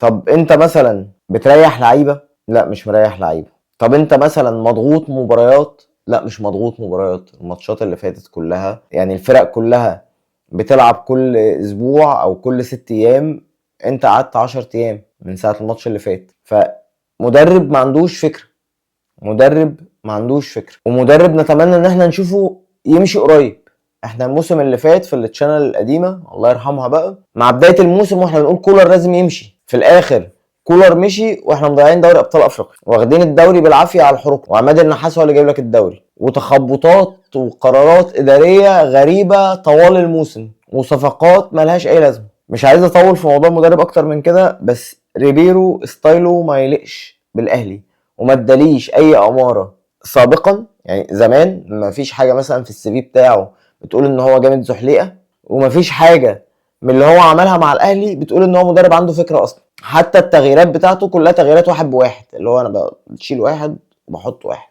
طب انت مثلا بتريح لعيبة؟ لا مش مريح لعيبة. طب انت مثلا مضغوط مباريات؟ لا مش مضغوط مباريات. الماتشات اللي فاتت كلها يعني الفرق كلها بتلعب كل اسبوع او كل 6 ايام، انت قعدت 10 ايام من ساعة الماتش اللي فات. فمدرب ما عندوش فكرة، مدرب ما عندوش فكرة، ومدرب نتمنى ان احنا نشوفه يمشي قريب. احنا الموسم اللي فات في ال channel القديمة الله يرحمها بقى، مع بداية الموسم واحنا بنقول كولر لازم يمشي، في الاخر كولر مشي واحنا مضيعين دوري ابطال افريقيا، واخدين الدوري بالعافية على الحروق، وعماد النحاس هو اللي جايب لك الدوري، وتخبطات وقرارات ادارية غريبة طوال الموسم، وصفقات ملهاش اي لازمه. مش عايز اطول في موضوع المدرب اكتر من كده، بس ريبيرو style ه ما يليقش بالاهلي، وما اداليش اي اماره سابقا. يعني زمان ما فيش حاجة مثلا في ال CV بتاعه بتقول ان هو جامد زحليقه، وما فيش حاجة من اللي هو عملها مع الاهلي بتقول ان هو مدرب عنده فكرة اصلا. حتى التغييرات بتاعته كلها تغييرات واحد بواحد، اللي هو انا بشيل واحد وبحط واحد.